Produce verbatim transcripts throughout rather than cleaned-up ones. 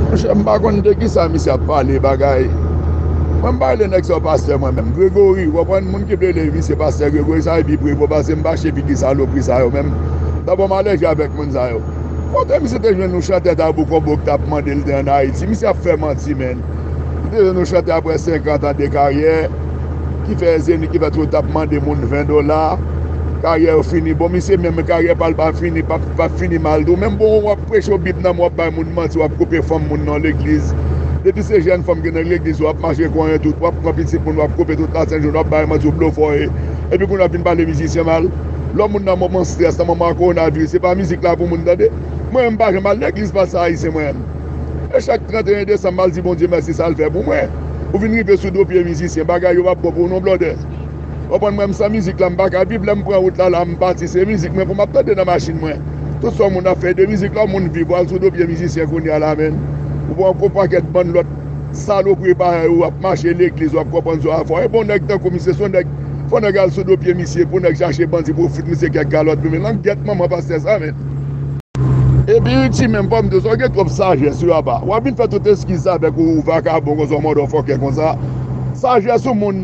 Monchè, m pa konn de kisa misye ap pale, bagay. Mwen, m pa rele nèg sa yo pastè mwen menm. Gregory, w konprann, moun ki vle rele misye pastè Gregory, sa epi prevo, paske m pa chèf figi salopri sa yo menm. Dabò, m alèje avèk moun sa yo. Kote misye te jwenn yon chantè Tabou Konbo ki t ap mande l te ann Ayiti? Misye ap fè manti, menn. Li te jwenn yon chantè apre senkant an de karyè, ki fè Zenith, ki fè tout, t ap mande moun ven dola. Karyè yo fini. Bon, misye menm karyè pa l pa fini, pa, pa fini mal tou. Menm bon, w ap preche w Bib nan men, w ap bay moun manti, w ap koupe fanm moun nan legliz. Depi se jèn fanm ki nan legliz, w ap mache konyen tout, w ap pran pitit moun, w ap koupe tout lasent jounen, w ap bay manti, w blofòye. Epi kounye a w ap vin pale mizisyen mal. Lè moun nan moman strès, nan moman kowonaviris, se pa mizik la pou moun tande. Mwen menm, m pa janm al legliz pastè ayisyen mwen menm. E chak trannteyen desanm, m al di Bondye mèsi sa l fè pou mwen. Ou vin rive sou do pye mizisyen, bagay yo p ap bon pou ou non, blòdè. Ou konprann, mwen, m san mizik la, m pa ka viv. Lè m pran wout la, la, m pati, se mizik mwen pou m ap tande nan machin mwen. Tout sa yon moun ap fè de mizik la, yon moun viv, w al sou do pye mizisyen kounye a la, menn. Ou pran yon pakèt bann lòt salopri parèy ou, w ap mache legliz, w ap konprann sa w ap fè. E bon, nèg tankou misye, se yon nèg, fò nèg al sou do pye misye, pou nèg chache bandi pou fout misye kèk kalòt, men langyèt manman pastè sa, menn. Epi Richie menm, fò m di w sa, w gen twòp sajès wi apa. W ap vin fè tout eskiz sa avèk ou, ou vakabon konsa, w motherfucker konsa. Sajès yon moun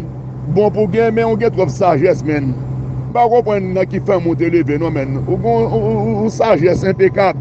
bon pou gen, men w gen twòp sajès, menn. M pa konprann nan ki fanmi w te leve non, menn. Ou gen yon, yon, yon, yon sajès enpekab.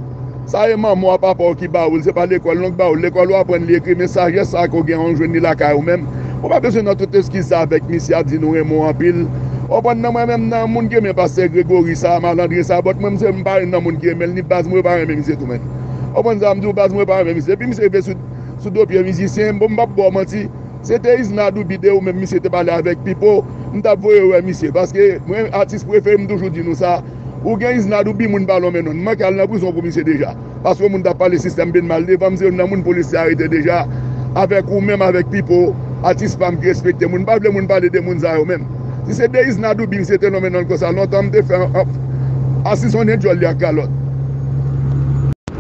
Sa e manman w a, papa w ki ba ou l, se pa lekòl non k ba ou l. Lekòl ou aprann li ekri, men sajès sa ke w gen an, ou jwenn li lakay ou menm. Ou pa bezwen nan tout eskiz sa avèk misye ap di nou renmen w anpil. Ou konprann, nan mwen menm, nan moun ki renmen pastè Gregory sa, malandren sa, but mwen, misye, m pa youn nan moun ki renmen l, ni baz mwen yo pa renmen misye tou, menn. Ou konprann sa m di w, baz mwen yo pa renmen misye. Epi misye rive sou, sou do pye mizisyen, bon, m p ap ba w manti. Se te Isnadou Bide ou menm misye te pale avèk Pipo, m t ap voye wè misye. Paske mwen, atis prefere m, toujou di nou sa. Ou gen Isnadou, bi moun pa lonmen non. M manke al nan prizon pou misye deja. Paske yon moun t ap pale sistèm byen mal devan m, se youn nan moun polis te arete deja. Avèk ou menm, avèk Pipo, atis pa m ki respekte moun. M pa vle moun pale de moun sa yo menm. Si se de Isnadou, bi misye te lonmen non konsa, lontan m te fè an, an, asizonnen dyòl li ak kalòt.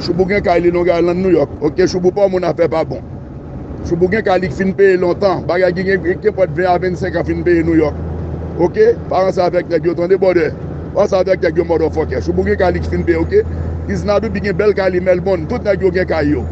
Choubou gen kay li Long Island, New York. Oke, Choubou pa yon moun afè pa bon. Choubou gen kay li k fin peye lontan. Bagay ki gen, gen pòt ven a vennsenk an fin peye New York. Oke? Pa ranse avèk nèg yo, tande, brother. Pa ranse avèk nèg yo, motherfucker. Choubou gen kay li k fin peye, oke? Isnadou bi gen bèl kay li Melbourne. Tout nèg yo gen kay yo.